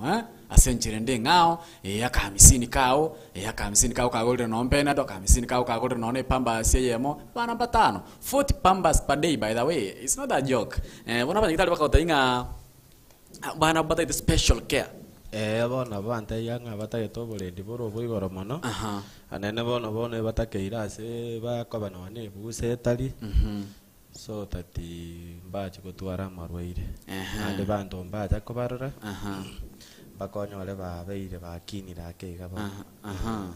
eh, ase enchera ende eng'ao, eh, akahamisini kao, eh, akahamisini kao kagorire nonye penado, akahamisini kao kagorire nonye epambasi eyemo, abana mbatano, 40 pambas per day by the way, it's not a joke. Eh, bono abanyagitari bakagotebia ng'a abana mbatagete special care. Ee, bono abwo bantebia ng'a batagete oborendi bore obwa igoro mono, Aha. anene bono bono ebatakeire ase bakoba nonya na ebusa etari, so that mbache gotwara amarwaire. Ehe. Naende banto mbacha kobarora, Aha. mpaka onyore babeire bakinire ake iga bono. Aha, aha.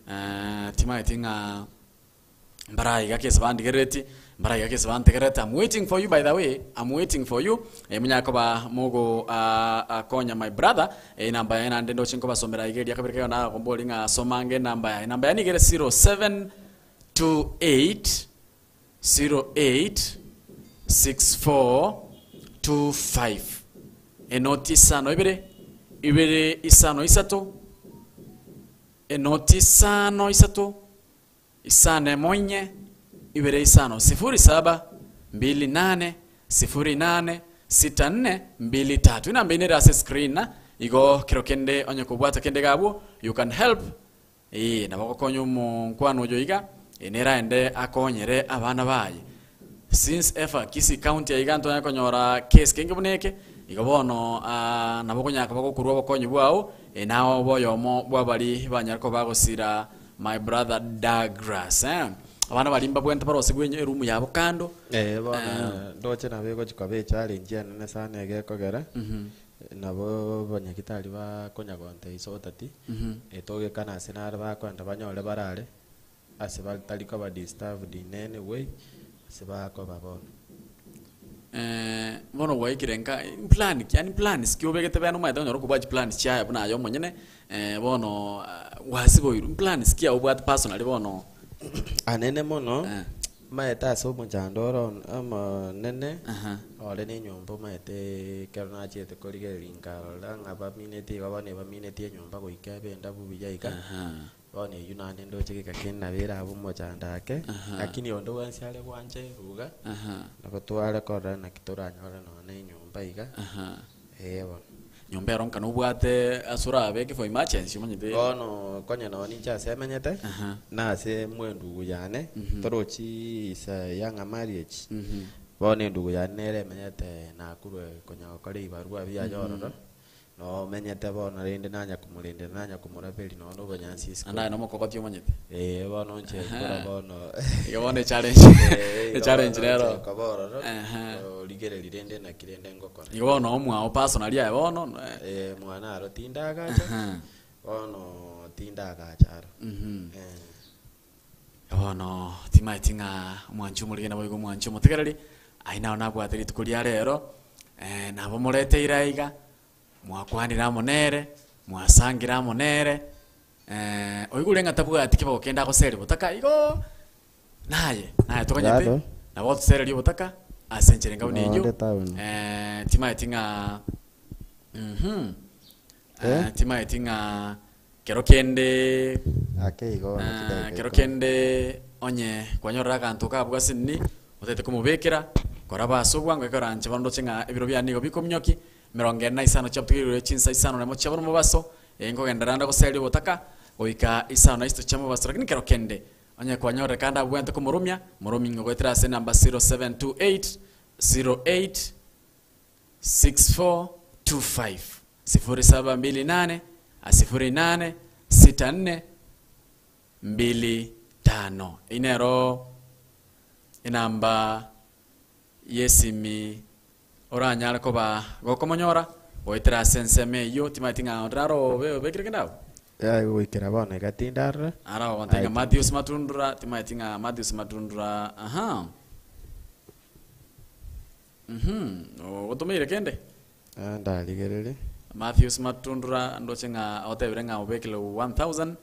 Eh, timaeti ng'a mbaraiga kese bandigerereti, mbaraiga kese bantegererete, I'm waiting for you by the way, I'm waiting for you, eh, munyare koba mogo ah, ah, konya my brother, eh, enamba yaye naende ndoche nkobasomera iga eria kabere kegio nagombori ng'a soma ange enamba yaye, enamba yaye nigo ere 0728 08 6425 enoti isano ibere, ibere isano isato, enoti isano isato, isano emo inye, ibere isano sifuri saba, mbili nane, sifuri nane, sita nne, mbili tatu. Enamba eye nere ase screen, igo kero kende onye kobwata kende iga abwo, you can help Ee, nabo agokonya omonkwano oyo iga, ee, nere aende akonyere abana baye. Since ever Kisii County aiga ntonyare konyora case kenge buna eke, igo bono ah, nabo okonyara koba gokorwa obokonyi bwao, ee, naye obe oyomo bwa baria banyare koba bagosira my brother Douglas eh. Abana baria mbabwenerete barosigwe enye eroom yabo kando. Ee, bono ndoche nabo egochi koba echallenge enene sana egekogera, Nabo abanyagitari bakonya gontebia isotati, etogekana ase nare bakoenda banyore barare, ase batari koba disturbed in any way, ase bakoba bono. Eh, bono gwaikire nka plan ki yaani plans ki obegete bene omanyete onyore okobua chiplans chiaye buna aye omonyene, bono gwasiboirwe, plans ki aye obwate personally bono? Anene mono, Eh. Omanyete ase omochando ore omonene, Aha. ore nenyomba omanyete ekero nachiete korigereria nkarora ng'a bamineti igo bono ebamineti enyomba goika ebe endabu buya iga, Aha. bono eywo naende ndoche geka kende nabo erabe omochando ake, Aha. lakini onde bwensi are gwancha eruga, Aha. nabo tware korora naki toranyore nonya na enyomba iga, Aha. eh bono. Nyomba ero nka nobwate ase orabeke for emergency omanyete. Bono konya nonye ninche ase emenyete, Aha. na ase mwendugu yane, torochi is a young marriage, Mhm. bono endugu yane nere emenyete Nakuru konya gokora ebibarua biaye ororo, nomenyete bono rende nanya komorendera nanya komoraberia nonye na obonyansi isiko. Naende aye nomokogoti omanyete. Ee bono inche nkora Aha. bono Iga bono echallenge Ee, igo echallenge bono inche nero. nkoba ororo, Ehe. origereria rende naki rende ngokora. Igo bono omwao personally aye bono eh, Ee mwana aro tindagacha, Aha. bono tindagacha aro. Mhm. Eh. Bono timaeti ng'a omwanchi omorige naboigo omwanchi omotegereri, ayio naro nabwate rituko ria rero, eh, nabo moreteire aiga, Mwakwanire amo nere, mwasangire amo nere, eh, oigure ng'a tabwati keboko kende agoseria obotaka igo naye, naye toganyete, Bado. nabo otosererie obotaka ase enchera enga buna eyio, Nonde town. eh, timaeti ng'a mhm, Eh? eh, timaeti ng'a kero kende Ake igo bono eh, chidakika kero ikomi. kende onye kwanyorire aganto kabwo ase nini, otagete komobekera, koraba ase obwango ekero oranche bono ndoche ng'a ebiro biane nigo bikominyoki, Emerongo ene na isano chiabutogeirwe chinsa isano nemo chia bono mobaso, ee, nkogenderera nde goseria obotaka goika isano na isato chia mobaso. Lakini kero kende, onye kwanyorire kande abwenerete komoromia, moromie ng'a goetera ase enamba 0728 08 6425, sifuri saba mbili nane, sifuri nane, sita nne, mbili tano. Eyio nero enamba y'esimi Oranyare koba gokomonyora goetera ase ensemo eyio, timanyeti ng'a onde naro obe obekire kende abwo? Yaya goikera bono iga tindarora. Naro ogontebia ng'a Matthews Matundura, timanyeti ng'a Matthews Matundura, aha. Mhm, ogotomeire kende? Ah, ndarigererie. Matthews Matundura ndoche ng'a otebire ng'a obekire 1000.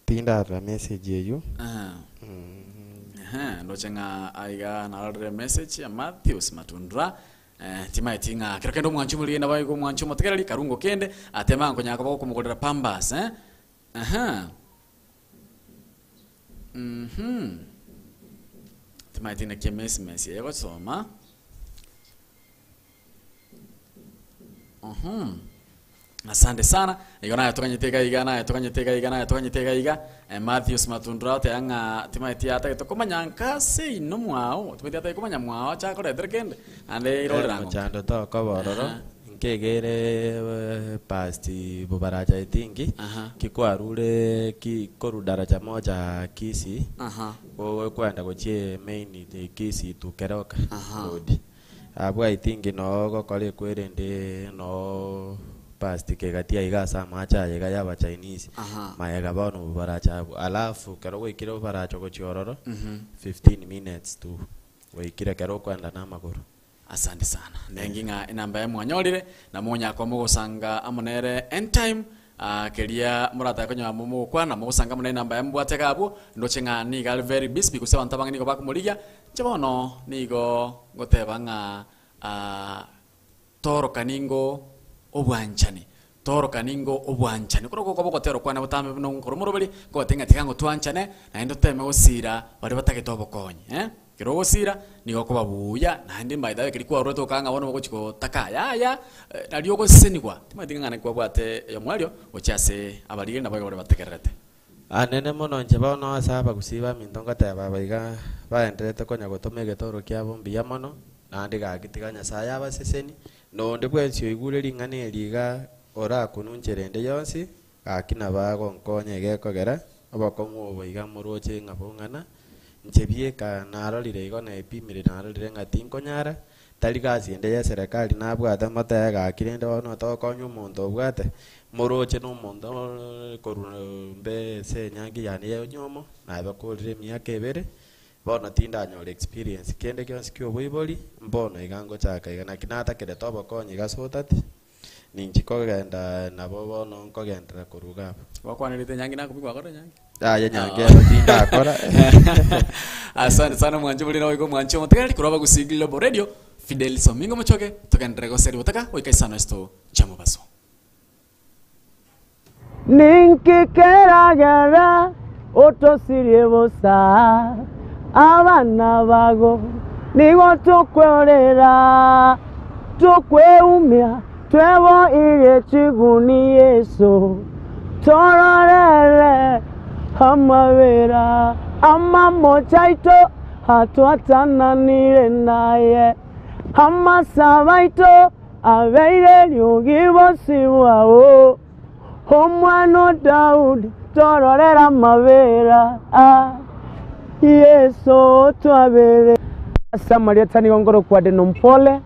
Tindarora message eywo. Ehe, ndoche ng'a aiga narorire message ya Matthews Matundura eh, timaeti ng'a kero kende omwanchi omoriri nabo aiga omwanchi omotegereri karungo kende atema nkonyara koba gokomogorera pampers eh. Ehe. Mhm. Timaeti naki emesimesi eye egosoma. Uhum. Asante sana. Igo naye toganyete iga iga, naye toganyete iga iga, naye toganyete iga iga. Eh, Matthews Matundura oteba ng'a timaeti atagete komanya nka ase ino mwao, timaeti atagete komanya mwao acha akoretere kende, naende irorera ng'o. Mochando tokoba ororo Aha. nkegere past bobaracha etingi Aha. kikwarure ki koru daraja moja Kisii Aha. gokwenda gochia main Kisii to Keroka Aha. road abwo I think noo ogokora ekwerende noo past kegatia iga ase amache aye iga ya abachinese Aha. maega bono bobaracha abwo alafu kero gwaikire bobaracha gochia ororo 15 minutes tu gwaikire kero okoenda na amagoro. Asante sana. Nengi ng'a enamba yaye mwanyorire, na monyaka mogosanga amo nere end time, ah, keria moratake konyora momogokwana, mogosanga amo nere enamba yaye mobwate iga abwo, ndoche ng'a nigo are very busy gose abanto abange nigo bakomorigia, inche bono nigo ngoteba ng'a ah, toroka ningo obwanchani, Toroka ningo obwanchani. Korwa gokoba ogotera okwane botambe buna onkoro omoroberi, nkobatebia ng'a tiga ngotwanchane, naende toteme gosira baria batagete obokonyi eh. Ekero ogosira, nigo okoba buya, naende by the way keria kwarurete okanga ng'a bono ogochi gotaka yaya, nario ogosesenigwa. Timanyeti ng'a ng'ana nkwabwate eyomwerio gochia ase abarigeri naboigo baria bategererete. Anene mono inche bono ase abagusii baminto ngoteba aba iga baendererete konya gotoma egetoro kiabo mbuya mono, naende gaki tiga Nyasaye abaseseni, Na onde bwensi oigure ring'ana eri iga orakununche rende yonsi, gaki nabo agonkonya egekogera obokong'u obo iga moroche ng'a bong'ana. Inche bieka narorire igo naepimire narorire ng'a tinkonyara, tari gasi ende y'eserekari nabwate motebe gaki rende bono tokonya omonto obwate, moroche na omonto korwa mbe ase enyangi yane ya onyomo, nabakorire emiaka ebere, Bono tindanyora experience kende gionsi ki'oboibori, mbono iga ngochaka iga, naki natakerete obokonyi iga sotati, ninchi kogenda nabo bono nkogenderera korwa iga abwo. Gwakwanerete enyangi nakobi gwakora enyangi? Yaya enyangi ero tindakora. Asante sana omwanchi bori naboigo omwanchi omotegereri korwa Abagusii Global Radio, Fidel Somingo Mochoge, togenderere goseria botaka goika isano esito chia mobaso. Ninki keragere otosirie bosa? Abana bago nigo tokwerera, tokweumia, tweboirie chiguni Yeso, tororere amabera amamocho aito atwatananire naye, amasabo aito Abeire riogi bosio bwao, Omwana o Daudi, tororere amabera, Yeso otwabere. Ase amarieta nigo nkorokwa Deno Mpole,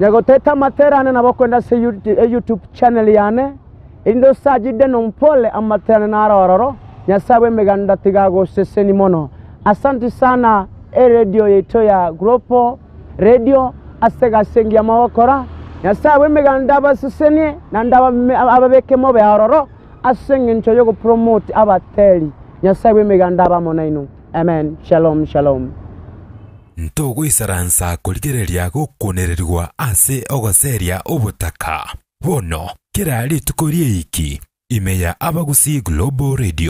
nyagoteta amatera ane nabo okoenda ase YouTube channel yane, erinde osache Deno Mpole amatera ane naro ororo, Nyasae bw'emeganda tiga agoseseni mono. Asanti sana eredio yaito ya Global. Radio ase egasi engiya mogokora. Nyasae bw'emeganda abasesenie naende ababeke mobe aroro ase engencho y'ogopromote abateri. Nyasae bw'emeganda abe amo nainwe. Amen. Shalom shalom. Ntogoisaransa korigereria gokunererigwa ase ogoseria obotaka. Bono, kera rituko ri'eiki, ime ya Abagusii Global Radio.